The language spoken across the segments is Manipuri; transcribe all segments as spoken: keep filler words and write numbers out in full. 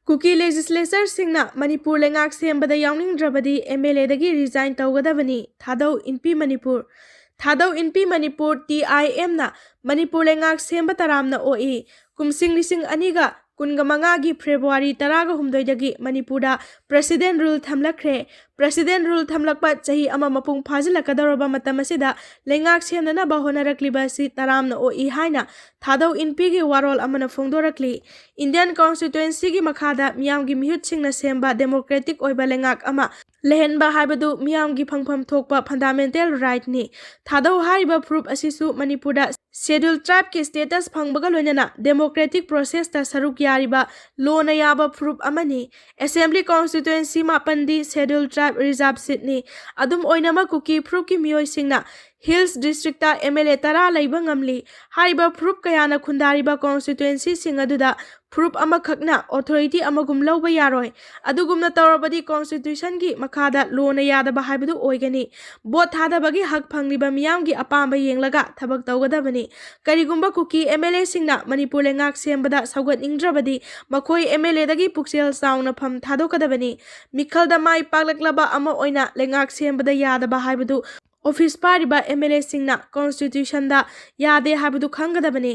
ꯀꯨꯀꯤ ꯂꯦꯖꯤꯁꯂꯦꯆꯔꯁꯤꯡꯅ ꯃꯅꯤꯄꯨꯔ ꯂꯩꯉꯥꯛ ꯁꯦꯝꯕꯗ ꯌꯥꯎꯅꯤꯡꯗ꯭ꯔꯕꯗꯤ ꯑꯦꯝ ꯑꯦꯜ ꯑꯦꯗꯒꯤ ꯔꯤꯖꯥꯏꯟ ꯇꯧꯒꯗꯕꯅꯤ꯫ ꯊꯥꯗꯧ ꯏꯟꯄꯤ ꯃꯅꯤꯄꯨꯔ꯫ ꯊꯥꯗꯧ ꯏꯟꯄꯤ ꯃꯅꯤꯄꯨꯔ, ꯇꯤ ꯑꯥꯏ ꯑꯦꯝꯅ ꯃꯅꯤꯄꯨꯔ ꯂꯩꯉꯥꯛ ꯁꯦꯝꯕ ꯇꯔꯥꯝꯅ ꯑꯣꯛꯏ꯫ ꯀꯨꯝꯁꯤꯡ ꯂꯤꯁꯤꯡ ꯑꯅꯤꯒ ꯀꯨꯟꯒ ꯃꯉꯥꯒꯤ ꯐꯦꯕ꯭ꯔꯨꯋꯥꯔꯤ ꯇꯔꯥꯒ ꯍꯨꯝꯗꯣꯏꯗꯒꯤ ꯃꯅꯤꯄꯨꯔꯗ ꯄ꯭ꯔꯦꯁꯤꯗꯦꯟ ꯔꯨꯜ ꯊꯝꯂꯛꯈ꯭ꯔꯦ꯫ ꯄ꯭ꯔꯦꯁꯤꯗꯦꯟ ꯔꯨꯜ ꯊꯝꯂꯛꯄ ꯆꯍꯤ ꯑꯃ ꯃꯄꯨꯡ ꯐꯥꯖꯤꯜꯂꯛꯀꯗꯧꯔꯕ ꯃꯇꯝ ꯑꯁꯤꯗ ꯂꯩꯉꯥꯛ ꯁꯦꯝꯅꯅꯕ ꯍꯣꯠꯅꯔꯛꯂꯤꯕ ꯑꯁꯤ ꯇꯔꯥꯝꯅ ꯑꯣꯛꯏ ꯍꯥꯏꯅ ꯊꯥꯗꯧ ꯏꯟꯄꯤꯒꯤ ꯋꯥꯔꯣꯜ ꯑꯃꯅ ꯐꯣꯡꯗꯣꯔꯛꯂꯤ꯫ ꯏꯟꯗꯤꯌꯟ ꯀꯣꯟꯁꯇꯤꯇ꯭ꯋꯦꯟꯁꯤꯒꯤ ꯃꯈꯥꯗ ꯃꯤꯌꯥꯝꯒꯤ ꯃꯤꯍꯨꯠꯁꯤꯡꯅ ꯁꯦꯝꯕ ꯗꯦꯃꯣꯀ꯭ꯔꯦꯇꯤꯛ ꯑꯣꯏꯕ ꯂꯩꯉꯥꯛ ꯑꯃ ꯂꯩꯍꯟꯕ ꯍꯥꯏꯕꯗꯨ ꯃꯤꯌꯥꯝꯒꯤ ꯐꯪꯐꯝ ꯊꯣꯛꯄ ꯐꯟꯗꯥꯃꯦꯟꯇꯦꯜ ꯔꯥꯏꯠꯅꯤ꯫ ꯊꯥꯗꯧ ꯍꯥꯏꯔꯤꯕ ꯐꯨꯔꯨꯞ ꯑꯁꯤꯁꯨ ꯃꯅꯤꯄꯨꯔꯗ ꯁꯦꯗ꯭ꯌꯨꯜ ꯇ꯭ꯔꯥꯏꯕꯀꯤ ꯁ꯭ꯇꯦꯇꯁ ꯐꯪꯕꯒ ꯂꯣꯏꯅꯅ ꯗꯦꯃꯣꯀ꯭ꯔꯦꯇꯤꯛ ꯄ꯭ꯔꯣꯁꯦꯁꯇ ꯁꯔꯨꯛ ꯌꯥꯔꯤꯕ ꯂꯣꯅ ꯌꯥꯕ ꯐꯨꯔꯨꯞ ꯑꯃꯅꯤ꯫ ꯑꯦꯁꯦꯝꯕ꯭ꯂꯤ ꯀꯣꯟꯁꯇꯤꯇ꯭ꯋꯦꯟꯁꯤ ꯃꯥꯄꯟꯗꯤ ꯁꯦꯗ꯭ꯌꯨꯜ ꯇ꯭ꯔꯥꯏꯕ ꯔꯤꯖꯥꯔꯚ ꯁꯤꯠꯅꯤ꯫ ꯑꯗꯨꯝ ꯑꯣꯏꯅꯃꯛ, ꯀꯨꯀꯤ ꯐꯨꯔꯨꯞꯀꯤ ꯃꯤꯑꯣꯏꯁꯤꯡꯅ hills district M L A ꯇꯔꯥ ꯂꯩꯕ ꯉꯝꯂꯤ꯫ ꯍꯥꯏꯔꯤꯕ ꯐꯨꯔꯨꯞ ꯀꯌꯥꯅ ꯈꯨꯟꯗꯥꯔꯤꯕ ꯀꯣꯟꯁꯇꯤꯇ꯭ꯋꯦꯟꯁꯤꯁꯤꯡ ꯑꯗꯨꯗ ꯐꯨꯔꯨꯞ ꯑꯃꯈꯛꯅ ꯑꯣꯊꯣꯔꯤꯇꯤ ꯑꯃꯒꯨꯝ ꯂꯧꯕ ꯌꯥꯔꯣꯏ꯫ ꯑꯗꯨꯒꯨꯝꯅ ꯇꯧꯔꯕꯗꯤ ꯀꯣꯟꯁꯇꯤꯇ꯭ꯌꯨꯁꯟꯒꯤ ꯃꯈꯥꯗ ꯂꯣꯅ ꯌꯥꯗꯕ ꯍꯥꯏꯕꯗꯨ ꯑꯣꯏꯒꯅꯤ꯫ ꯚꯣꯠ ꯊꯥꯗꯕꯒꯤ ꯍꯛ ꯐꯪꯂꯤꯕ ꯃꯤꯌꯥꯝꯒꯤ ꯑꯄꯥꯝꯕ ꯌꯦꯡꯂꯒ ꯊꯕꯛ ꯇꯧꯒꯗꯕꯅꯤ꯫ ꯀꯔꯤꯒꯨꯝꯕ ꯀꯨꯀꯤ ꯑꯦꯝ ꯑꯦꯜ ꯑꯦꯁꯤꯡꯅ ꯃꯅꯤꯄꯨꯔ ꯂꯩꯉꯥꯛ ꯁꯦꯝꯕꯗ ꯁꯧꯒꯠꯅꯤꯡꯗ꯭ꯔꯕꯗꯤ ꯃꯈꯣꯏ ꯑꯦꯝ ꯑꯦꯜ ꯑꯦꯗꯒꯤ ꯄꯨꯛꯆꯦꯜ ꯆꯥꯎꯅ ꯐꯝ ꯊꯥꯗꯣꯛꯀꯗꯕꯅꯤ꯫ ꯃꯤꯈꯜꯗ ꯃꯥꯏ ꯄꯥꯛꯂꯛꯂꯕ ꯑꯃ ꯑꯣꯏꯅ ꯂꯩꯉꯥꯛ ꯁꯦꯝꯕꯗ ꯌꯥꯗꯕ ꯍꯥꯏꯕꯗꯨ ꯑꯣꯐꯤꯁ ꯄꯥꯏꯔꯤꯕ ꯑꯦꯝ ꯑꯦꯜ ꯑꯦꯁꯤꯡꯅ ꯀꯣꯟꯁꯇꯤꯇ꯭ꯌꯨꯁꯟꯗ ꯌꯥꯗꯦ ꯍꯥꯏꯕꯗꯨ ꯈꯪꯒꯗꯕꯅꯤ꯫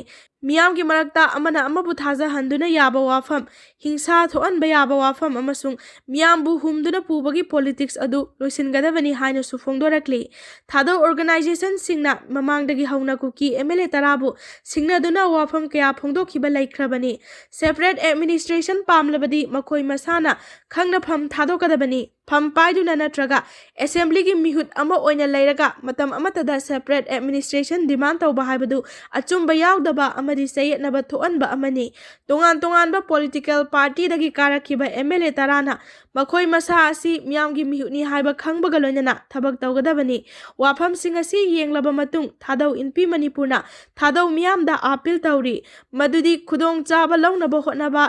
ꯃꯤꯌꯥꯝꯒꯤ ꯃꯔꯛꯇ ꯑꯃꯅ ꯑꯃꯕꯨ ꯊꯥꯖꯍꯟꯗꯨꯅ ꯌꯥꯕ ꯋꯥꯐꯝ, ꯍꯤꯡꯁꯥ ꯊꯣꯛꯍꯟꯕ ꯌꯥꯕ ꯋꯥꯐꯝ ꯑꯃꯁꯨꯡ ꯃꯤꯌꯥꯝꯕꯨ ꯍꯨꯝꯗꯨꯅ ꯄꯨꯕꯒꯤ ꯄꯣꯂꯤꯇꯤꯛꯁ ꯑꯗꯨ ꯂꯣꯏꯁꯤꯟꯒꯗꯕꯅꯤ ꯍꯥꯏꯅꯁꯨ ꯐꯣꯡꯗꯣꯔꯛꯂꯤ꯫ ꯊꯥꯗꯧ ꯑꯣꯔꯒꯅꯥꯏꯖꯦꯁꯟꯁꯤꯡꯅ ꯃꯃꯥꯡꯗꯒꯤ ꯍꯧꯅ ꯀꯨꯀꯤ ꯑꯦꯝ ꯑꯦꯜ ꯑꯦ ꯇꯔꯥꯕꯨ ꯁꯤꯡꯅꯗꯨꯅ ꯋꯥꯐꯝ ꯀꯌꯥ ꯐꯣꯡꯗꯣꯛꯈꯤꯕ ꯂꯩꯈ꯭ꯔꯕꯅꯤ꯫ ꯁꯦꯄꯔꯦꯠ ꯑꯦꯗꯃꯤꯅꯤꯁꯇ꯭ꯔꯦꯁꯟ ꯄꯥꯝꯂꯕꯗꯤ ꯃꯈꯣꯏ ꯃꯁꯥꯅ ꯈꯪꯅ ꯐꯝ ꯊꯥꯗꯣꯛꯀꯗꯕꯅꯤ꯫ ꯐꯝ ꯄꯥꯏꯗꯨꯅ ꯅꯠꯇ꯭ꯔꯒ ꯑꯦꯁꯦꯝꯕ꯭ꯂꯤꯒꯤ ꯃꯤꯍꯨꯠ ꯑꯃ ꯑꯣꯏꯅ ꯂꯩꯔꯒ ꯃꯇꯝ ꯑꯃꯠꯇꯗ ꯁꯦꯄꯔꯦꯠ ꯑꯦꯗꯃꯤꯅꯤꯁꯇ꯭ꯔꯦꯁꯟ ꯗꯤꯃꯥꯟ ꯇꯧꯕ ꯍꯥꯏꯕꯗꯨ ꯑꯆꯨꯝꯕ ꯌꯥꯎꯗꯕ ꯑꯃꯗꯤ ꯆꯌꯦꯠꯅꯕ ꯊꯣꯛꯍꯟꯕ ꯑꯃꯅꯤ꯫ ꯇꯣꯉꯥꯟ ꯇꯣꯉꯥꯟꯕ ꯄꯣꯂꯤꯇꯤꯀꯦꯜ ꯄꯥꯔꯇꯤꯗꯒꯤ ꯀꯥꯔꯛꯈꯤꯕ ꯑꯦꯝ ꯑꯦꯜ ꯑꯦ ꯇꯔꯥꯅ ꯃꯈꯣꯏ ꯃꯁꯥ ꯑꯁꯤ ꯃꯤꯌꯥꯝꯒꯤ ꯃꯤꯍꯨꯠꯅꯤ ꯍꯥꯏꯕ ꯈꯪꯕꯒ ꯂꯣꯏꯅꯅ ꯊꯕꯛ ꯇꯧꯒꯗꯕꯅꯤ꯫ ꯋꯥꯐꯝꯁꯤꯡ ꯑꯁꯤ ꯌꯦꯡꯂꯕ ꯃꯇꯨꯡ ꯊꯥꯗꯧ ꯏꯟꯄꯤ ꯃꯅꯤꯄꯨꯔꯅ ꯊꯥꯗꯧ ꯃꯤꯌꯥꯝꯗ ꯑꯥꯄꯤꯜ ꯇꯧꯔꯤ ꯃꯗꯨꯗꯤ ꯈꯨꯗꯣꯡꯆꯥꯕ ꯂꯧꯅꯕ ꯍꯣꯠꯅꯕ,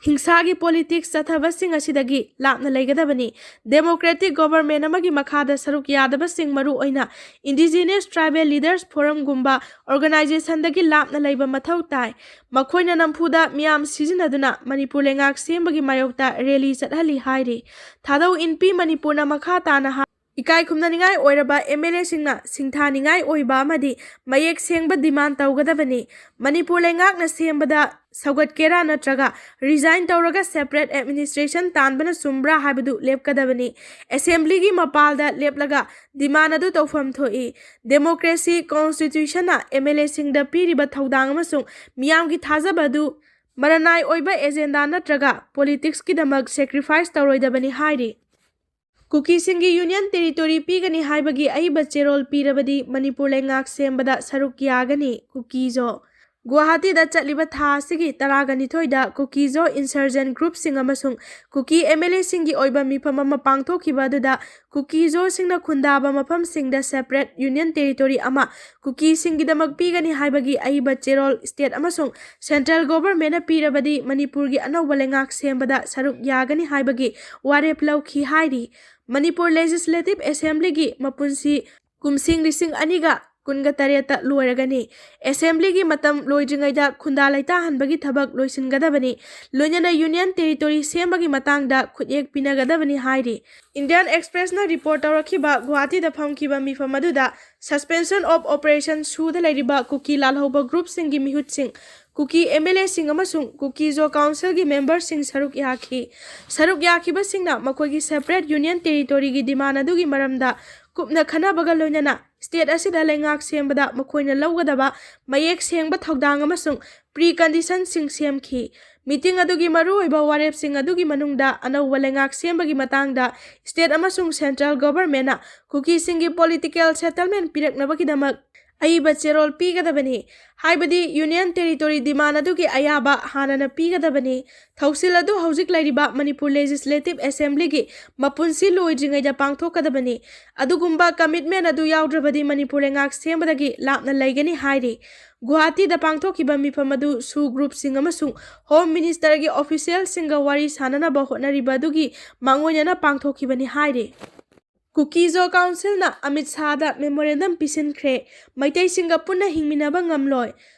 ꯍꯤꯡꯁꯥꯒꯤ ꯄꯣꯂꯤꯇꯤꯛꯁ ꯆꯠꯊꯕꯁꯤꯡ ꯑꯁꯤꯗꯒꯤ ꯂꯥꯞꯅ ꯂꯩꯒꯗꯕꯅꯤ꯫ ꯗꯦꯃꯣꯀ꯭ꯔꯦꯇꯤꯛ ꯒꯣꯚꯔꯟꯃꯦꯟꯠ ꯑꯃꯒꯤ ꯃꯈꯥꯗ ꯁꯔꯨꯛ ꯌꯥꯗꯕꯁꯤꯡ, ꯃꯔꯨꯑꯣꯏꯅ ꯏꯟꯗꯤꯖꯤꯅꯁ ꯇ꯭ꯔꯥꯏꯕꯦꯜ ꯂꯤꯗꯔꯁ ꯐꯣꯔꯝꯒꯨꯝꯕ ꯑꯣꯔꯒꯅꯥꯏꯖꯦꯁꯟꯗꯒꯤ ꯂꯥꯞꯅ ꯂꯩꯕ ꯃꯊꯧ ꯃꯊꯧ ꯇꯥꯏ꯫ ꯃꯈꯣꯏꯅ ꯅꯝꯐꯨꯗ ꯃꯤꯌꯥꯝ ꯁꯤꯖꯤꯟꯅꯗꯨꯅ ꯃꯅꯤꯄꯨꯔ ꯂꯩꯉꯥꯛ ꯁꯦꯝꯕꯒꯤ ꯃꯥꯌꯣꯛꯇ ꯔꯦꯂꯤ ꯆꯠꯍꯜꯂꯤ ꯍꯥꯏꯔꯤ꯫ ꯊꯥꯗꯧ ꯏꯟꯄꯤ ꯃꯅꯤꯄꯨꯔꯅ ꯃꯈꯥ ꯇꯥꯅ ꯍꯥꯏ, ꯏꯀꯥꯏ ꯈꯨꯝꯅꯅꯤꯡꯉꯥꯏ ꯑꯣꯏꯔꯕ ꯑꯦꯝ ꯑꯦꯜ ꯑꯦꯁꯤꯡꯅ ꯁꯤꯡꯊꯥꯅꯤꯡꯉꯥꯏ ꯑꯣꯏꯕ ꯑꯃꯗꯤ ꯃꯌꯦꯛ ꯁꯦꯡꯕ ꯗꯤꯃꯥꯟ ꯇꯧꯒꯗꯕꯅꯤ꯫ ꯃꯅꯤꯄꯨꯔ ꯂꯩꯉꯥꯛꯅ ꯁꯦꯝꯕꯗ ꯁꯧꯒꯠꯀꯦꯔꯥ ꯅꯠꯇ꯭ꯔꯒ ꯔꯤꯖꯥꯏꯟ ꯇꯧꯔꯒ ꯁꯦꯄꯔꯦꯠ ꯑꯦꯗꯃꯤꯅꯤꯁꯇ꯭ꯔꯦꯁꯟ ꯇꯥꯟꯕꯅ ꯆꯨꯝꯕ꯭ꯔꯥ ꯍꯥꯏꯕꯗꯨ ꯂꯦꯞꯀꯗꯕꯅꯤ꯫ ꯑꯦꯁꯦꯝꯕ꯭ꯂꯤꯒꯤ ꯃꯄꯥꯜꯗ ꯂꯦꯞꯂꯒ ꯗꯤꯃꯥꯟ ꯑꯗꯨ ꯇꯧꯐꯝ ꯊꯣꯛꯏ꯫ ꯗꯦꯃꯣꯀ꯭ꯔꯦꯁꯤ ꯀꯣꯟꯁꯇꯤꯇ꯭ꯌꯨꯁꯟꯅ ꯑꯦꯝ ꯑꯦꯜ ꯑꯦꯁꯤꯡꯗ ꯄꯤꯔꯤꯕ ꯊꯧꯗꯥꯡ ꯑꯃꯁꯨꯡ ꯃꯤꯌꯥꯝꯒꯤ ꯊꯥꯖꯕ ꯑꯗꯨ ꯃꯔꯅꯥꯏ ꯑꯣꯏꯕ ꯑꯦꯖꯦꯟꯗꯥ ꯅꯠꯇ꯭ꯔꯒ ꯄꯣꯂꯤꯇꯤꯛꯁꯀꯤꯗꯃꯛ ꯁꯦꯀ꯭ꯔꯤꯐꯥꯏꯁ ꯇꯧꯔꯣꯏꯗꯕꯅꯤ ꯍꯥꯏꯔꯤ꯫ ꯀꯨꯀꯤꯁꯤꯡꯒꯤ ꯌꯨꯅꯤꯌꯟ ꯇꯦꯔꯤꯇꯣꯔꯤ ꯄꯤꯒꯅꯤ ꯍꯥꯏꯕꯒꯤ ꯑꯏꯕ ꯆꯦꯔꯣꯜ ꯄꯤꯔꯕꯗꯤ ꯃꯅꯤꯄꯨꯔ ꯂꯩꯉꯥꯛ ꯁꯦꯝꯕꯗ ꯁꯔꯨꯛ ꯌꯥꯒꯅꯤ, ꯀꯨꯀꯤꯖꯣ꯫ ꯒꯨꯋꯥꯍꯥꯇꯤꯗ ꯆꯠꯂꯤꯕ ꯊꯥ ꯑꯁꯤꯒꯤ ꯇꯔꯥꯒ ꯅꯤꯊꯣꯏꯗ ꯀꯨꯀꯤꯖꯣ ꯏꯟꯁꯔꯖꯦꯟ ꯒ꯭ꯔꯨꯞꯁꯤꯡ ꯑꯃꯁꯨꯡ ꯀꯨꯀꯤ ꯑꯦꯝ ꯑꯦꯜ ꯑꯦꯁꯤꯡꯒꯤ ꯑꯣꯏꯕ ꯃꯤꯐꯝ ꯑꯃ ꯄꯥꯡꯊꯣꯛꯈꯤꯕ ꯑꯗꯨꯗ ꯀꯨꯀꯤꯖꯣꯁꯤꯡꯅ ꯈꯨꯟꯗꯥꯕ ꯃꯐꯝꯁꯤꯡꯗ ꯁꯦꯄꯔꯦꯠ ꯌꯨꯅꯤꯌꯟ ꯇꯦꯔꯤꯇꯣꯔꯤ ꯑꯃ ꯀꯨꯀꯤꯁꯤꯡꯒꯤꯗꯃꯛ ꯄꯤꯒꯅꯤ ꯍꯥꯏꯕꯒꯤ ꯑꯏꯕ ꯆꯦꯔꯣꯜ ꯁ꯭ꯇꯦꯠ ꯑꯃꯁꯨꯡ ꯁꯦꯟꯇ꯭ꯔꯦꯜ ꯒꯣꯚꯔꯟꯃꯦꯟꯠꯅ ꯄꯤꯔꯕꯗꯤ ꯃꯅꯤꯄꯨꯔꯒꯤ ꯑꯅꯧꯕ ꯂꯩꯉꯥꯛ ꯁꯦꯝꯕꯗ ꯁꯔꯨꯛ ꯌꯥꯒꯅꯤ ꯍꯥꯏꯕꯒꯤ ꯋꯥꯔꯦꯞ ꯂꯧꯈꯤ ꯍꯥꯏꯔꯤ꯫ ꯃꯅꯤꯄꯨꯔ ꯂꯦꯖꯤꯁꯂꯦꯇꯤꯚ ꯑꯦꯁꯦꯝꯕ꯭ꯂꯤꯒꯤ ꯃꯄꯨꯟꯁꯤ ꯀꯨꯝꯁꯤꯡ ꯂꯤꯁꯤꯡ ꯑꯅꯤꯒ ꯀꯨꯟꯒ ꯇꯔꯦꯠꯇ ꯂꯣꯏꯔꯒꯅꯤ꯫ ꯑꯦꯁꯦꯝꯕ꯭ꯂꯤꯒꯤ ꯃꯇꯝ ꯂꯣꯏꯗ꯭ꯔꯤꯉꯩꯗ ꯈꯨꯟꯗꯥ ꯂꯩꯇꯥꯍꯟꯕꯒꯤ ꯊꯕꯛ ꯂꯣꯏꯁꯤꯟꯒꯗꯕꯅꯤ꯫ ꯂꯣꯏꯅꯅ ꯌꯨꯅꯤꯌꯟ ꯇꯦꯔꯤꯇꯣꯔꯤ ꯁꯦꯝꯕꯒꯤ ꯃꯇꯥꯡꯗ ꯈꯨꯠꯌꯦꯛ ꯄꯤꯅꯒꯗꯕꯅꯤ ꯍꯥꯏꯔꯤ꯫ ꯏꯟꯗꯤꯌꯟ ꯑꯦꯛꯁꯄ꯭ꯔꯦꯁꯅ ꯔꯤꯄꯣꯔꯠ ꯇꯧꯔꯛꯈꯤꯕ ꯒꯨꯋꯥꯍꯥꯇꯤꯗ ꯐꯝꯈꯤꯕ ꯃꯤꯐꯝ ꯑꯗꯨꯗ ꯁꯁꯄꯦꯟꯁꯟ ꯑꯣꯐ ꯑꯣꯄꯔꯦꯁꯟ ꯁꯨꯗ ꯂꯩꯔꯤꯕ ꯀꯨꯀꯤ ꯂꯥꯜꯍꯧꯕ ꯒ꯭ꯔꯨꯞꯁꯤꯡꯒꯤ ꯃꯤꯍꯨꯠꯁꯤꯡ, ꯀꯨꯀꯤ ꯑꯦꯝ ꯑꯦꯜ ꯑꯦꯁꯤꯡ ꯑꯃꯁꯨꯡ ꯀꯨꯀꯤꯖꯣ ꯀꯥꯎꯟꯁꯤꯜꯒꯤ ꯃꯦꯝꯕꯔꯁꯤꯡ ꯁꯔꯨꯛ ꯌꯥꯈꯤ꯫ ꯁꯔꯨꯛ ꯌꯥꯈꯤꯕꯁꯤꯡꯅ ꯃꯈꯣꯏꯒꯤ ꯁꯦꯄꯔꯦꯠ ꯌꯨꯅꯤꯌꯟ ꯇꯦꯔꯤꯇꯣꯔꯤꯒꯤ ꯗꯤꯃꯥꯟ ꯑꯗꯨꯒꯤ ꯃꯔꯝꯗ ꯀꯨꯞꯅ ꯈꯟꯅꯕꯒ ꯂꯣꯏꯅꯅ ꯁ꯭ꯇꯦꯠ ꯑꯁꯤꯗ ꯂꯩꯉꯥꯛ ꯁꯦꯝꯕꯗ ꯃꯈꯣꯏꯅ ꯂꯧꯒꯗꯕ ꯃꯌꯦꯛ ꯁꯦꯡꯕ ꯊꯧꯗꯥꯡ ꯑꯃꯁꯨꯡ ꯄ꯭ꯔꯤ ꯀꯟꯗꯤꯁꯟꯁꯤꯡ ꯁꯦꯝꯈꯤ꯫ ꯃꯤꯇꯤꯡ ꯑꯗꯨꯒꯤ ꯃꯔꯨꯑꯣꯏꯕ ꯋꯥꯔꯦꯞꯁꯤꯡ ꯑꯗꯨꯒꯤ ꯃꯅꯨꯡꯗ ꯑꯅꯧꯕ ꯂꯩꯉꯥꯛ ꯁꯦꯝꯕꯒꯤ ꯃꯇꯥꯡꯗ ꯁ꯭ꯇꯦꯠ ꯑꯃꯁꯨꯡ ꯁꯦꯟꯇ꯭ꯔꯦꯜ ꯒꯣꯚꯔꯟꯃꯦꯟꯠꯅ ꯀꯨꯀꯤꯁꯤꯡꯒꯤ ꯄꯣꯂꯤꯇꯤꯀꯦꯜ ꯁꯦꯇꯜꯃꯦꯟꯠ ꯄꯤꯔꯛꯅꯕꯒꯤꯗꯃꯛ ꯑꯏꯕ ꯆꯦꯔꯣꯜ ꯄꯤꯒꯗꯕꯅꯤ꯫ ꯍꯥꯏꯕꯗꯤ ꯌꯨꯅꯤꯌꯟ ꯇꯦꯔꯤꯇꯣꯔꯤ ꯗꯤꯃꯥꯟ ꯑꯗꯨꯒꯤ ꯑꯌꯥꯕ ꯍꯥꯟꯅꯅ ꯄꯤꯒꯗꯕꯅꯤ꯫ ꯊꯧꯁꯤꯜ ꯑꯗꯨ ꯍꯧꯖꯤꯛ ꯂꯩꯔꯤꯕ ꯃꯅꯤꯄꯨꯔ ꯂꯦꯖꯤꯁꯂꯦꯇꯤꯚ ꯑꯦꯁꯦꯝꯕ꯭ꯂꯤꯒꯤ ꯃꯄꯨꯟꯁꯤ ꯂꯣꯏꯗ꯭ꯔꯤꯉꯩꯗ ꯄꯥꯡꯊꯣꯛꯀꯗꯕꯅꯤ꯫ ꯑꯗꯨꯒꯨꯝꯕ ꯀꯃꯤꯠꯃꯦꯟ ꯑꯗꯨ ꯌꯥꯎꯗ꯭ꯔꯕꯗꯤ ꯃꯅꯤꯄꯨꯔ ꯂꯩꯉꯥꯛ ꯁꯦꯝꯕꯗꯒꯤ ꯂꯥꯞꯅ ꯂꯩꯒꯅꯤ ꯍꯥꯏꯔꯤ꯫ ꯒꯨꯋꯥꯍꯥꯇꯤꯗ ꯄꯥꯡꯊꯣꯛꯈꯤꯕ ꯃꯤꯐꯝ ꯑꯗꯨ ꯁꯨ ꯒ꯭ꯔꯨꯞꯁꯤꯡ ꯑꯃꯁꯨꯡ ꯍꯣꯝ ꯃꯤꯅꯤꯁꯇꯔꯒꯤ ꯑꯣꯐꯤꯁꯤꯌꯦꯜꯁꯤꯡꯒ ꯋꯥꯔꯤ ꯁꯥꯅꯅꯕ ꯍꯣꯠꯅꯔꯤꯕ ꯑꯗꯨꯒꯤ ꯃꯥꯡꯑꯣꯏꯅꯅ ꯄꯥꯡꯊꯣꯛꯈꯤꯕꯅꯤ ꯍꯥꯏꯔꯤ꯫ ꯀꯨꯀꯤꯖꯣ ꯀꯥꯎꯟꯁꯤꯜꯅ ꯑꯃꯤꯠ ꯁꯥꯍꯗ ꯃꯦꯃꯣꯔꯦꯟꯗꯝ ꯄꯤꯁꯤꯟꯈ꯭ꯔꯦ꯫ ꯃꯩꯇꯩꯁꯤꯡꯒ ꯄꯨꯟꯅ ꯍꯤꯡꯃꯤꯟꯅꯕ ꯉꯝꯂꯣꯏ꯫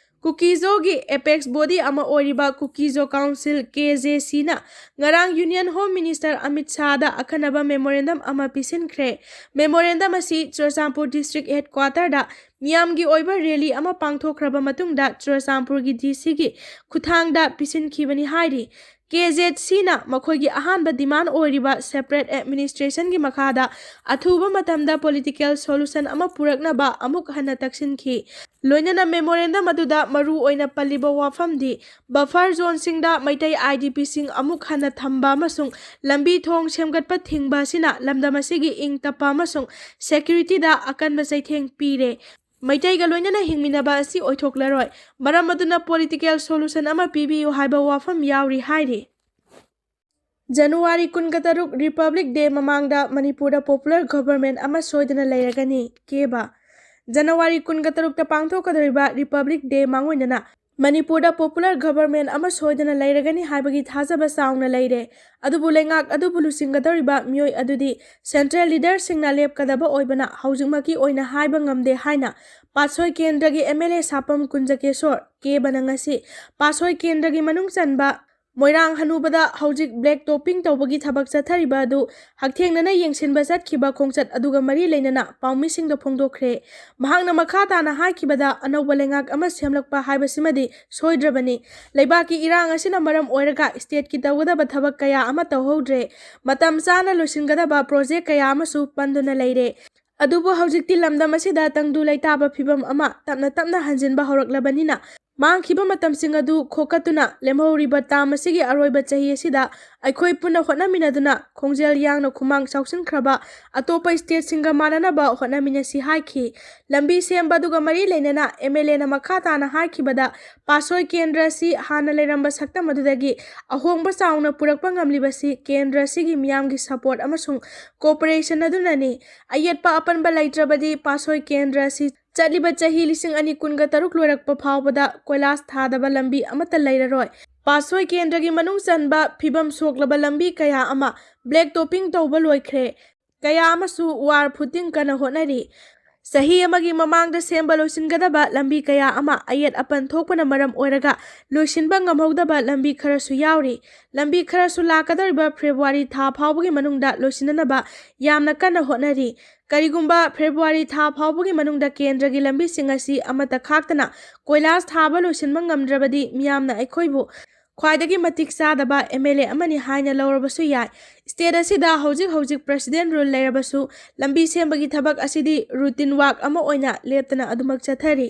ꯀꯨꯀꯤꯖꯣꯒꯤ ꯑꯦꯄꯦꯛꯁ ꯕꯣꯗꯤ ꯑꯃ ꯑꯣꯏꯔꯤꯕ ꯀꯨꯀꯤꯖꯣ ꯀꯥꯎꯟꯁꯤꯜ, ꯀꯦ ꯖꯦ ꯁꯤꯅ ꯉꯔꯥꯡ ꯌꯨꯅꯤꯌꯟ ꯍꯣꯝ ꯃꯤꯅꯤꯁꯇꯔ ꯑꯃꯤꯠ ꯁꯥꯍꯗ ꯑꯈꯟꯅꯕ ꯃꯦꯃꯣꯔꯦꯟꯗꯝ ꯑꯃ ꯄꯤꯁꯤꯟꯈ꯭ꯔꯦ꯫ ꯃꯦꯃꯣꯔꯦꯟꯗꯝ ꯑꯁꯤ ꯆꯨꯔꯆꯥꯟꯄꯨꯔ ꯗꯤꯁꯇ꯭ꯔꯤꯛ ꯍꯦꯗꯀ꯭ꯋꯥꯇꯔꯗ ꯃꯤꯌꯥꯝꯒꯤ ꯑꯣꯏꯕ ꯔꯦꯂꯤ ꯑꯃ ꯄꯥꯡꯊꯣꯛꯈ꯭ꯔꯕ ꯃꯇꯨꯡꯗ ꯆꯨꯔꯆꯥꯟꯄꯨꯔꯒꯤ ꯗꯤ ꯁꯤꯒꯤ ꯈꯨꯠꯊꯥꯡꯗ ꯄꯤꯁꯤꯟꯈꯤꯕꯅꯤ ꯍꯥꯏꯔꯤ꯫ ꯀꯦ ꯖꯦ ꯁꯤꯅ ꯃꯈꯣꯏꯒꯤ ꯑꯍꯥꯟꯕ ꯗꯤꯃꯥꯟ ꯑꯣꯏꯔꯤꯕ ꯁꯦꯄꯔꯦꯠ ꯑꯦꯗꯃꯤꯅꯤꯁꯇ꯭ꯔꯦꯁꯟꯒꯤ ꯃꯈꯥꯗ ꯑꯊꯨꯕ ꯃꯇꯝꯗ ꯄꯣꯂꯤꯇꯤꯀꯦꯜ ꯁꯣꯂꯨꯁꯟ ꯑꯃ ꯄꯨꯔꯛꯅꯕ ꯑꯃꯨꯛ ꯍꯟꯅ ꯇꯛꯁꯤꯟꯈꯤ꯫ ꯂꯣꯏꯅꯅ ꯃꯦꯃꯣꯔꯦꯟꯗꯝ ꯑꯗꯨꯗ ꯃꯔꯨ ꯑꯣꯏꯅ ꯄꯜꯂꯤꯕ ꯋꯥꯐꯝꯗꯤ ꯕꯐꯔ ꯖꯣꯟꯁꯤꯡꯗ ꯃꯩꯇꯩ ꯑꯥꯏ ꯗꯤ ꯄꯤꯁꯤꯡ ꯑꯃꯨꯛ ꯍꯟꯅ ꯊꯝꯕ ꯑꯃꯁꯨꯡ ꯂꯝꯕꯤ ꯊꯣꯡ ꯁꯦꯝꯒꯠꯄ ꯊꯤꯡꯕ ꯑꯁꯤꯅ ꯂꯝꯗꯝ ꯑꯁꯤꯒꯤ ꯏꯪ ꯇꯞꯄ ꯑꯃꯁꯨꯡ ꯁꯦꯀ꯭ꯌꯨꯔꯤꯇꯤꯗ ꯑꯀꯟꯕ ꯆꯩꯊꯦꯡ ꯄꯤꯔꯦ꯫ ꯃꯩꯇꯩꯒ ꯂꯣꯏꯅꯅ ꯍꯤꯡꯃꯤꯟꯅꯕ ꯑꯁꯤ ꯑꯣꯏꯊꯣꯛꯂꯔꯣꯏ꯫ ꯃꯔꯝ ꯑꯗꯨꯅ ꯄꯣꯂꯤꯇꯤꯀꯦꯜ ꯁꯣꯂꯨꯁꯟ ꯑꯃ ꯄꯤꯕꯤꯌꯨ ꯍꯥꯏꯕ ꯋꯥꯐꯝ ꯌꯥꯎꯔꯤ ꯍꯥꯏꯔꯤ꯫ ꯖꯅꯋꯥꯔꯤ ꯀꯨꯟꯒ ꯇꯔꯨꯛ, ꯔꯤꯄꯕ꯭ꯂꯤꯛ ꯗꯦ ꯃꯃꯥꯡꯗ ꯃꯅꯤꯄꯨꯔꯗ ꯄꯣꯄꯨꯂꯔ ꯒꯚꯔꯟꯃꯦꯟꯠ ꯑꯃ ꯁꯣꯏꯗꯅ ꯂꯩꯔꯒꯅꯤ, ꯀꯦꯕ꯫ ꯖꯅꯋꯥꯔꯤ ꯀꯨꯟꯒ ꯇꯔꯨꯛꯇ ꯄꯥꯡꯊꯣꯛꯀꯗꯧꯔꯤꯕ ꯔꯤꯄꯕ꯭ꯂꯤꯛ ꯗꯦ ꯃꯥꯡꯑꯣꯏꯅꯅ ꯃꯅꯤꯄꯨꯔꯗ ꯄꯣꯄꯨꯂꯔ ꯒꯚꯔꯟꯃꯦꯟꯠ ꯑꯃ ꯁꯣꯏꯗꯅ ꯂꯩꯔꯒꯅꯤ ꯍꯥꯏꯕꯒꯤ ꯊꯥꯖꯕ ꯆꯥꯎꯅ ꯂꯩꯔꯦ꯫ ꯑꯗꯨꯕꯨ ꯂꯩꯉꯥꯛ ꯑꯗꯨꯕꯨ ꯂꯨꯆꯤꯡꯒꯗꯧꯔꯤꯕ ꯃꯤꯑꯣꯏ ꯑꯗꯨꯗꯤ ꯁꯦꯟꯇ꯭ꯔꯦꯜ ꯂꯤꯗꯔꯁꯤꯡꯅ ꯂꯦꯞꯀꯗꯕ ꯑꯣꯏꯕꯅ ꯍꯧꯖꯤꯛꯃꯛꯀꯤ ꯑꯣꯏꯅ ꯍꯥꯏꯕ ꯉꯝꯗꯦ ꯍꯥꯏꯅ ꯄꯥꯠꯁꯣꯏ ꯀꯦꯟꯗ꯭ꯔꯒꯤ ꯑꯦꯝ ꯑꯦꯜ ꯑꯦ ꯁꯥꯄꯝ ꯀꯨꯟꯖꯀꯦꯁꯣꯔ, ꯀꯦꯕꯅ ꯉꯁꯤ ꯄꯥꯠꯁꯣꯏ ꯀꯦꯟꯗ꯭ꯔꯒꯤ ꯃꯅꯨꯡ ꯆꯟꯕ ꯃꯣꯏꯔꯥꯡ ꯍꯅꯨꯕꯗ ꯍꯧꯖꯤꯛ ꯕ꯭ꯂꯦꯛ ꯇꯣꯞꯄꯤꯡ ꯇꯧꯕꯒꯤ ꯊꯕꯛ ꯆꯠꯊꯔꯤꯕ ꯑꯗꯨ ꯍꯛꯊꯦꯡꯅꯅ ꯌꯦꯡꯁꯤꯟꯕ ꯆꯠꯈꯤꯕ ꯈꯣꯡꯆꯠ ꯑꯗꯨꯒ ꯃꯔꯤ ꯂꯩꯅꯅ ꯄꯥꯎꯃꯤꯁꯤꯡꯗ ꯐꯣꯡꯗꯣꯛꯈ꯭ꯔꯦ꯫ ꯃꯍꯥꯛꯅ ꯃꯈꯥ ꯇꯥꯅ ꯍꯥꯏꯈꯤꯕꯗ, ꯑꯅꯧꯕ ꯂꯩꯉꯥꯛ ꯑꯃ ꯁꯦꯝꯂꯛꯄ ꯍꯥꯏꯕꯁꯤꯃꯗꯤ ꯁꯣꯏꯗ꯭ꯔꯕꯅꯤ꯫ ꯂꯩꯕꯥꯛꯀꯤ ꯏꯔꯥꯡ ꯑꯁꯤꯅ ꯃꯔꯝ ꯑꯣꯏꯔꯒ ꯁ꯭ꯇꯦꯠꯀꯤ ꯇꯧꯒꯗꯕ ꯊꯕꯛ ꯀꯌꯥ ꯑꯃ ꯇꯧꯍꯧꯗ꯭ꯔꯦ꯫ ꯃꯇꯝ ꯆꯥꯅ ꯂꯣꯏꯁꯤꯟꯒꯗꯕ ꯄ꯭ꯔꯣꯖꯦꯛ ꯀꯌꯥ ꯑꯃꯁꯨ ꯄꯟꯗꯨꯅ ꯂꯩꯔꯦ꯫ ꯑꯗꯨꯕꯨ ꯍꯧꯖꯤꯛꯇꯤ ꯂꯝꯗꯝ ꯑꯁꯤꯗ ꯇꯪꯗꯨ ꯂꯩꯇꯥꯕ ꯐꯤꯚꯝ ꯑꯃ ꯇꯞꯅ ꯇꯞꯅ ꯍꯟꯖꯤꯟꯕ ꯍꯧꯔꯛꯂꯕꯅꯤꯅ, ꯃꯥꯡꯈꯤꯕ ꯃꯇꯝꯁꯤꯡ ꯑꯗꯨ ꯈꯣꯀꯠꯇꯨꯅ ꯂꯦꯝꯍꯧꯔꯤꯕ ꯇꯥꯝ ꯑꯁꯤꯒꯤ ꯑꯔꯣꯏꯕ ꯆꯍꯤ ꯑꯁꯤꯗ ꯑꯩꯈꯣꯏ ꯄꯨꯟꯅ ꯍꯣꯠꯅꯃꯤꯟꯅꯗꯨꯅ ꯈꯣꯡꯖꯦꯜ ꯌꯥꯡꯅ ꯈꯨꯃꯥꯡ ꯆꯥꯎꯁꯤꯟꯈ꯭ꯔꯕ ꯑꯇꯣꯞꯄ ꯁ꯭ꯇꯦꯠꯁꯤꯡꯒ ꯃꯥꯟꯅꯅꯕ ꯍꯣꯠꯅꯃꯤꯟꯅꯁꯤ ꯍꯥꯏꯈꯤ꯫ ꯂꯝꯕꯤ ꯁꯦꯝꯕ ꯑꯗꯨꯒ ꯃꯔꯤ ꯂꯩꯅꯅ ꯑꯦꯝ ꯑꯦꯜ ꯑꯦꯅ ꯃꯈꯥ ꯇꯥꯅ ꯍꯥꯏꯈꯤꯕꯗ, ꯄꯥꯠꯁꯣꯏ ꯀꯦꯟꯗ꯭ꯔ ꯑꯁꯤ ꯍꯥꯟꯅ ꯂꯩꯔꯝꯕ ꯁꯛꯇꯝ ꯑꯗꯨꯗꯒꯤ ꯑꯍꯣꯡꯕ ꯆꯥꯎꯅ ꯄꯨꯔꯛꯄ ꯉꯝꯂꯤꯕꯁꯤ ꯀꯦꯟꯗ꯭ꯔ ꯑꯁꯤꯒꯤ ꯃꯤꯌꯥꯝꯒꯤ ꯁꯄꯣꯔꯠ ꯑꯃꯁꯨꯡ ꯀꯣꯑꯣꯄꯔꯦꯁꯟ ꯑꯗꯨꯅꯅꯤ꯫ ꯑꯌꯦꯠꯄ ꯑꯄꯟꯕ ꯂꯩꯇ꯭ꯔꯕꯗꯤ ꯄꯥꯠꯁꯣꯏ ꯀꯦꯟꯗ꯭ꯔ ꯑꯁꯤ ꯆꯠꯂꯤꯕ ꯆꯍꯤ ꯂꯤꯁꯤꯡ ꯑꯅꯤ ꯀꯨꯟꯒ ꯇꯔꯨꯛ ꯂꯣꯏꯔꯛꯄ ꯐꯥꯎꯕꯗ ꯀꯣꯏꯂꯥꯁ ꯊꯥꯗꯕ ꯂꯝꯕꯤ ꯑꯃꯠꯇ ꯂꯩꯔꯔꯣꯏ꯫ ꯄꯥꯠꯁꯣꯏ ꯀꯦꯟꯗ꯭ꯔꯒꯤ ꯃꯅꯨꯡ ꯆꯟꯕ ꯐꯤꯕꯝ ꯁꯣꯛꯂꯕ ꯂꯝꯕꯤ ꯀꯌꯥ ꯑꯃ ꯕ꯭ꯂꯦꯛ ꯇꯣꯞꯄꯤꯡ ꯇꯧꯕ ꯂꯣꯏꯈ꯭ꯔꯦ꯫ ꯀꯌꯥ ꯑꯃꯁꯨ ꯋꯥꯔ ꯐꯨꯇꯤꯡ ꯀꯟꯅ ꯍꯣꯠꯅꯔꯤ꯫ ꯆꯍꯤ ꯑꯃꯒꯤ ꯃꯃꯥꯡꯗ ꯁꯦꯝꯕ ꯂꯣꯏꯁꯤꯟꯒꯗꯕ ꯂꯝꯕꯤ ꯀꯌꯥ ꯑꯃ ꯑꯌꯦꯠ ꯑꯄꯟ ꯊꯣꯛꯄꯅ ꯃꯔꯝ ꯑꯣꯏꯔꯒ ꯂꯣꯏꯁꯤꯟꯕ ꯉꯝꯍꯧꯗꯕ ꯂꯝꯕꯤ ꯈꯔꯁꯨ ꯌꯥꯎꯔꯤ꯫ ꯂꯝꯕꯤ ꯈꯔꯁꯨ ꯂꯥꯛꯀꯗꯧꯔꯤꯕ ꯐꯦꯕ꯭ꯔꯨꯋꯥꯔꯤ ꯊꯥ ꯐꯥꯎꯕꯒꯤ ꯃꯅꯨꯡꯗ ꯂꯣꯏꯁꯤꯟꯅꯅꯕ ꯌꯥꯝꯅ ꯀꯟꯅ ꯍꯣꯠꯅꯔꯤ꯫ ꯀꯔꯤꯒꯨꯝꯕ ꯐꯦꯕ꯭ꯔꯨꯋꯥꯔꯤ ꯊꯥ ꯐꯥꯎꯕꯒꯤ ꯃꯅꯨꯡꯗ ꯀꯦꯟꯗ꯭ꯔꯒꯤ ꯂꯝꯕꯤꯁꯤꯡ ꯑꯁꯤ ꯑꯃꯠꯇ ꯈꯥꯛꯇꯅ ꯀꯣꯏꯂꯥꯁ ꯊꯥꯕ ꯂꯣꯏꯁꯤꯟꯕ ꯉꯝꯗ꯭ꯔꯕꯗꯤ ꯃꯤꯌꯥꯝꯅ ꯑꯩꯈꯣꯏꯕꯨ ꯈ꯭ꯋꯥꯏꯗꯒꯤ ꯃꯇꯤꯛ ꯆꯥꯗꯕ ꯑꯦꯝ ꯑꯦꯜ ꯑꯦ ꯑꯃꯅꯤ ꯍꯥꯏꯅ ꯂꯧꯔꯕꯁꯨ ꯌꯥꯏ꯫ ꯁ꯭ꯇꯦꯠ ꯑꯁꯤꯗ ꯍꯧꯖꯤꯛ ꯍꯧꯖꯤꯛ ꯄ꯭ꯔꯦꯁꯤꯗꯦꯟ ꯔꯨꯜ ꯂꯩꯔꯕꯁꯨ ꯂꯝꯕꯤ ꯁꯦꯝꯕꯒꯤ ꯊꯕꯛ ꯑꯁꯤꯗꯤ ꯔꯨꯇꯤꯟ ꯋꯥꯛ ꯑꯃ ꯑꯣꯏꯅ ꯂꯦꯞꯇꯅ ꯑꯗꯨꯃꯛ ꯆꯠꯊꯔꯤ꯫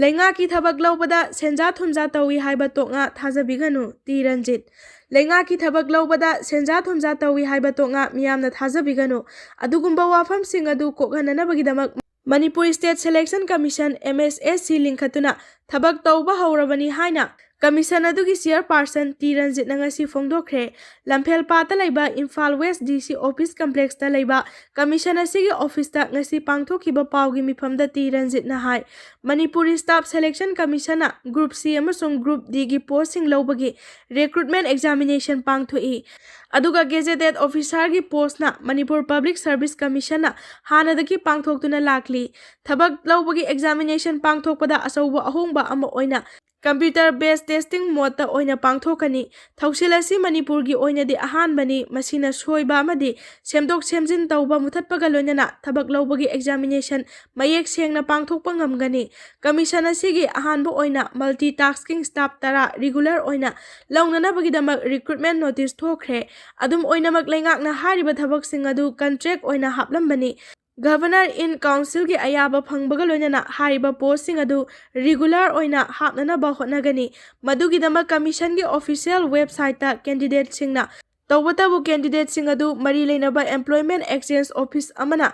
ꯂꯩꯉꯥꯛꯀꯤ ꯊꯕꯛ ꯂꯧꯕꯗ ꯁꯦꯟꯖꯥ ꯊꯨꯝꯖꯥ ꯇꯧꯏ ꯍꯥꯏꯕ ꯇꯣꯛꯉꯥ ꯊꯥꯖꯕꯤꯒꯅꯨ, ꯇꯤ ꯔꯟꯖꯤꯠ꯫ ꯂꯩꯉꯥꯛꯀꯤ ꯊꯕꯛ ꯂꯧꯕꯗ ꯁꯦꯟꯖꯥ ꯊꯨꯝꯖꯥ ꯇꯧꯏ ꯍꯥꯏꯕ ꯇꯣꯛꯉꯥ ꯃꯤꯌꯥꯝꯅ ꯊꯥꯖꯕꯤꯒꯅꯨ꯫ ꯑꯗꯨꯒꯨꯝꯕ ꯋꯥꯐꯝꯁꯤꯡ ꯑꯗꯨ ꯀꯣꯛꯍꯟꯅꯅꯕꯒꯤꯗꯃꯛ Manipur state election commission, M S S C, ꯂꯤꯡꯈꯠꯇꯨꯅ ꯊꯕꯛ ꯇꯧꯕ ꯍꯧꯔꯕꯅꯤ ꯍꯥꯏꯅ ꯀꯃꯤꯁꯟ ꯑꯗꯨꯒꯤ ꯆꯤꯌꯔꯄꯥꯔꯁꯟ ꯇꯤ ꯔꯟꯖꯤꯠꯅ ꯉꯁꯤ ꯐꯣꯡꯗꯣꯛꯈ꯭ꯔꯦ꯫ ꯂꯝꯐꯦꯜꯄꯥꯠꯇ ꯂꯩꯕ ꯏꯝꯐꯥꯜ ꯋꯦꯁ ꯗꯤ ꯁꯤ ꯑꯣꯐꯤꯁ ꯀꯝꯄ꯭ꯂꯦꯛꯁꯇ ꯂꯩꯕ ꯀꯃꯤꯁꯟ ꯑꯁꯤꯒꯤ ꯑꯣꯐꯤꯁꯇ ꯉꯁꯤ ꯄꯥꯡꯊꯣꯛꯈꯤꯕ ꯄꯥꯎꯒꯤ ꯃꯤꯐꯝꯗ ꯇꯤ ꯔꯟꯖꯤꯠꯅ ꯍꯥꯏ, ꯃꯅꯤꯄꯨꯔꯤ ꯁ꯭ꯇꯥꯐ ꯁꯦꯂꯦꯛꯁꯟ ꯀꯃꯤꯁꯟꯅ ꯒ꯭ꯔꯨꯞ ꯁꯤ ꯑꯃꯁꯨꯡ ꯒ꯭ꯔꯨꯞ ꯗꯤꯒꯤ ꯄꯣꯁꯁꯤꯡ ꯂꯧꯕꯒꯤ ꯔꯤꯀ꯭ꯔꯨꯠꯃꯦꯟ ꯑꯦꯛꯖꯥꯃꯤꯅꯦꯁꯟ ꯄꯥꯡꯊꯣꯛꯏ꯫ ꯑꯗꯨꯒ ꯒꯦꯖꯦꯇꯦꯠ ꯑꯣꯐꯤꯁꯥꯔꯒꯤ ꯄꯣꯁꯅ ꯃꯅꯤꯄꯨꯔ ꯄꯕ꯭ꯂꯤꯛ ꯁꯔꯚꯤꯁ ꯀꯃꯤꯁꯟꯅ ꯍꯥꯟꯅꯗꯒꯤ ꯄꯥꯡꯊꯣꯛꯇꯨꯅ ꯂꯥꯛꯂꯤ꯫ ꯊꯕꯛ ꯂꯧꯕꯒꯤ ꯑꯦꯛꯖꯥꯃꯤꯅꯦꯁꯟ ꯄꯥꯡꯊꯣꯛꯄꯗ ꯑꯆꯧꯕ ꯑꯍꯣꯡꯕ ꯑꯃ ꯑꯣꯏꯅ ꯀꯝꯄ꯭ꯌꯨꯇꯔ ꯕꯦꯁ ꯇꯦꯁꯇꯤꯡ ꯃꯣꯗꯇ ꯑꯣꯏꯅ ꯄꯥꯡꯊꯣꯛꯀꯅꯤ꯫ ꯊꯧꯁꯤꯜ ꯑꯁꯤ ꯃꯅꯤꯄꯨꯔꯒꯤ ꯑꯣꯏꯅꯗꯤ ꯑꯍꯥꯟꯕꯅꯤ꯫ ꯃꯁꯤꯅ ꯁꯣꯏꯕ ꯑꯃꯗꯤ ꯁꯦꯝꯗꯣꯛ ꯁꯦꯝꯖꯤꯟ ꯇꯧꯕ ꯃꯨꯊꯠꯄꯒ ꯂꯣꯏꯅꯅ ꯊꯕꯛ ꯂꯧꯕꯒꯤ ꯑꯦꯛꯖꯥꯃꯤꯅꯦꯁꯟ ꯃꯌꯦꯛ ꯁꯦꯡꯅ ꯄꯥꯡꯊꯣꯛꯄ ꯉꯝꯒꯅꯤ꯫ ꯀꯃꯤꯁꯟ ꯑꯁꯤꯒꯤ ꯑꯍꯥꯟꯕ ꯑꯣꯏꯅ ꯃꯜꯇꯤ ꯇꯥꯁꯀꯤꯡ ꯁ꯭ꯇꯥꯐ ꯇꯔꯥ ꯔꯤꯒꯨꯂꯔ ꯑꯣꯏꯅ ꯂꯧꯅꯅꯕꯒꯤꯗꯃꯛ ꯔꯤꯀ꯭ꯔꯨꯠꯃꯦꯟ ꯅꯣꯇꯤꯁ ꯊꯣꯛꯈ꯭ꯔꯦ꯫ ꯑꯗꯨꯝ ꯑꯣꯏꯅꯃꯛ, ꯂꯩꯉꯥꯛꯅ ꯍꯥꯏꯔꯤꯕ ꯊꯕꯛꯁꯤꯡ ꯑꯗꯨ ꯀꯟꯇ꯭ꯔꯦꯛ ꯑꯣꯏꯅ ꯍꯥꯞꯂꯝꯕꯅꯤ꯫ ꯒꯚꯔꯅꯔ ꯏꯟ ꯀꯥꯎꯟꯁꯤꯜꯒꯤ ꯑꯌꯥꯕ ꯐꯪꯕꯒ ꯂꯣꯏꯅꯅ ꯍꯥꯏꯔꯤꯕ ꯄꯣꯁꯁꯤꯡ ꯑꯗꯨ ꯔꯤꯒꯨꯂꯔ ꯑꯣꯏꯅ ꯍꯥꯞꯅꯅꯕ ꯍꯣꯠꯅꯒꯅꯤ꯫ ꯃꯗꯨꯒꯤꯗꯃꯛ ꯀꯃꯤꯁꯟꯒꯤ ꯑꯣꯐꯤꯁꯤꯌꯦꯜ ꯋꯦꯕꯁꯥꯏꯠꯇ ꯀꯦꯟꯗꯤꯗꯦꯠꯁꯤꯡꯅ, ꯇꯧꯕꯇꯕꯨ ꯀꯦꯟꯗꯤꯗꯦꯠꯁꯤꯡ ꯑꯗꯨ ꯃꯔꯤ ꯂꯩꯅꯕ ꯑꯦꯝꯄ꯭ꯂꯣꯏꯃꯦꯟ ꯑꯦꯛꯁꯆꯦꯟꯖ ꯑꯣꯐꯤꯁ ꯑꯃꯅ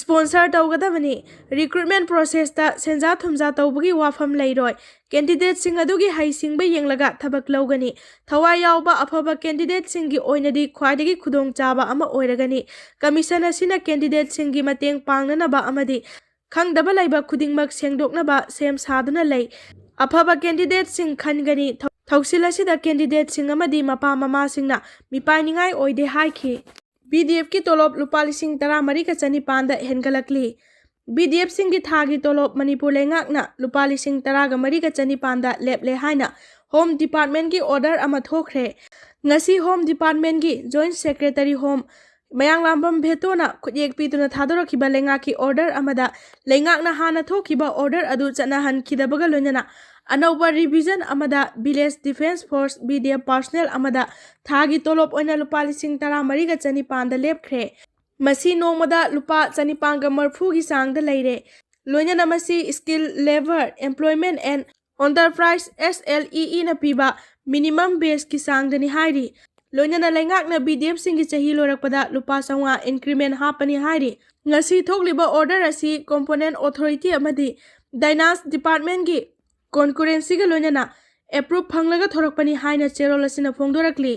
ꯁ꯭ꯄꯣꯟꯁꯔ ꯇꯧꯒꯗꯕꯅꯤ꯫ ꯔꯤꯀ꯭ꯔꯨꯠꯃꯦꯟ ꯄ꯭ꯔꯣꯁꯦꯁꯇ ꯁꯦꯟꯖꯥ ꯊꯨꯝꯖꯥ ꯇꯧꯕꯒꯤ ꯋꯥꯐꯝ ꯂꯩꯔꯣꯏ꯫ ꯀꯦꯟꯗꯤꯗꯦꯠꯁꯤꯡ ꯑꯗꯨꯒꯤ ꯍꯩꯁꯤꯡꯕ ꯌꯦꯡꯂꯒ ꯊꯕꯛ ꯂꯧꯒꯅꯤ꯫ ꯊꯋꯥꯏ ꯌꯥꯎꯕ ꯑꯐꯕ ꯀꯦꯟꯗꯤꯗꯦꯠꯁꯤꯡꯒꯤ ꯑꯣꯏꯅꯗꯤ ꯈ꯭ꯋꯥꯏꯗꯒꯤ ꯈꯨꯗꯣꯡꯆꯥꯕ ꯑꯃ ꯑꯣꯏꯔꯒꯅꯤ꯫ ꯀꯃꯤꯁꯟ ꯑꯁꯤꯅ ꯀꯦꯟꯗꯤꯗꯦꯠꯁꯤꯡꯒꯤ ꯃꯇꯦꯡ ꯄꯥꯡꯅꯅꯕ ꯑꯃꯗꯤ ꯈꯪꯗꯕ ꯂꯩꯕ ꯈꯨꯗꯤꯡꯃꯛ ꯁꯦꯡꯗꯣꯛꯅꯕ ꯁꯦꯝ ꯁꯥꯗꯨꯅ ꯂꯩ꯫ ꯑꯐꯕ ꯀꯦꯟꯗꯤꯗꯦꯠꯁꯤꯡ ꯈꯟꯒꯅꯤ꯫ ꯊꯧ-, ꯊꯧꯁꯤꯜ ꯑꯁꯤꯗ ꯀꯦꯟꯗꯤꯗꯦꯠꯁꯤꯡ ꯑꯃꯗꯤ ꯃꯄꯥ ꯃꯃꯥꯁꯤꯡꯅ ꯃꯤꯄꯥꯏꯅꯤꯡꯉꯥꯏ ꯑꯣꯏꯗꯦ ꯍꯥꯏꯈꯤ꯫ ꯕꯤ ꯗꯤ ꯑꯦꯐꯀꯤ ꯇꯣꯂꯣꯞ ꯂꯨꯄꯥ ꯂꯤꯁꯤꯡ ꯇꯔꯥꯃꯔꯤꯒ ꯆꯅꯤꯄꯥꯟꯗ ꯍꯦꯟꯒꯠꯂꯛꯂꯤ꯫ ꯕꯤ ꯗꯤ ꯑꯦꯐꯁꯤꯡꯒꯤ ꯊꯥꯒꯤ ꯇꯣꯂꯣꯞ ꯃꯅꯤꯄꯨꯔ ꯂꯩꯉꯥꯛꯅ ꯂꯨꯄꯥ ꯂꯤꯁꯤꯡ ꯇꯔꯥꯒ ꯃꯔꯤꯒ ꯆꯅꯤꯄꯥꯟꯗ ꯂꯦꯞꯂꯦ ꯍꯥꯏꯅ ꯍꯣꯝ ꯗꯤꯄꯥꯔꯠꯃꯦꯟꯒꯤ ꯑꯣꯔꯗꯔ ꯑꯃ ꯊꯣꯛꯈ꯭ꯔꯦ꯫ ꯉꯁꯤ ꯍꯣꯝ ꯗꯤꯄꯥꯔꯠꯃꯦꯟꯒꯤ ꯖꯣꯏꯟꯠ ꯁꯦꯀ꯭ꯔꯦꯇꯔꯤ ꯍꯣꯝ ꯃꯌꯥꯡꯂꯥꯝꯕꯝ ꯚꯦꯇꯣꯅ ꯈꯨꯠꯌꯦꯛ ꯄꯤꯗꯨꯅ ꯊꯥꯗꯣꯔꯛꯈꯤꯕ ꯂꯩꯉꯥꯛꯀꯤ ꯑꯣꯔꯗꯔ ꯑꯃꯗ ꯂꯩꯉꯥꯛꯅ ꯍꯥꯟꯅ ꯊꯣꯛꯈꯤꯕ ꯑꯣꯔꯗꯔ ꯑꯗꯨ ꯆꯠꯅꯍꯟꯈꯤꯗꯕꯒ ꯂꯣꯏꯅꯅ ꯑꯅꯧꯕ ꯔꯤꯚꯤꯖꯟ ꯑꯃꯗ village defence force, V D F, personal ꯑꯃꯗ ꯊꯥꯒꯤ ꯇꯣꯂꯣꯞ ꯑꯣꯏꯅ ꯂꯨꯄꯥ ꯂꯤꯁꯤꯡ ꯇꯔꯥꯃꯔꯤꯒ ꯆꯅꯤꯄꯥꯟꯗ ꯂꯦꯞꯈ꯭ꯔꯦ꯫ ꯃꯁꯤ ꯅꯣꯡꯃꯗ ꯂꯨꯄꯥ ꯆꯅꯤꯄꯥꯟꯒ ꯃꯔꯤꯐꯨꯒꯤ ꯆꯥꯡꯗ ꯂꯩꯔꯦ꯫ ꯂꯣꯏꯅꯅ ꯃꯁꯤ Skilled Labour Employment and Enterprise, S L E ꯏꯅ ꯄꯤꯕ ꯃꯤꯅꯤꯃꯝ ꯋꯦꯖꯀꯤ ꯆꯥꯡꯗꯅꯤ ꯍꯥꯏꯔꯤ꯫ ꯂꯣꯏꯅꯅ ꯂꯩꯉꯥꯛꯅ ꯕꯤ ꯗꯤ ꯑꯦꯐꯁꯤꯡꯒꯤ ꯆꯍꯤ ꯂꯣꯏꯔꯛꯄꯗ ꯂꯨꯄꯥ ꯆꯥꯝꯃꯉꯥ ꯏꯟꯀ꯭ꯔꯤꯃꯦꯟ ꯍꯥꯞꯄꯅꯤ ꯍꯥꯏꯔꯤ꯫ ꯉꯁꯤ ꯊꯣꯛꯂꯤꯕ ꯑꯣꯔꯗꯔ ꯑꯁꯤ ꯀꯣꯝꯄꯣꯅꯦꯟꯠ ꯑꯣꯊꯣꯔꯤꯇꯤ ꯑꯃꯗꯤ ꯗꯥꯏꯅꯥꯁ ꯗꯤꯄꯥꯔꯠꯃꯦꯟꯒꯤ ꯀꯣꯟꯀꯨꯔꯦꯟꯁꯤꯒ ꯂꯣꯏꯅꯅ ꯑꯦꯄ꯭ꯔꯨꯞ ꯐꯪꯂꯒ ꯊꯣꯔꯛꯄꯅꯤ ꯍꯥꯏꯅ ꯆꯦꯔꯣꯜ ꯑꯁꯤꯅ ꯐꯣꯡꯗꯣꯔꯛꯂꯤ꯫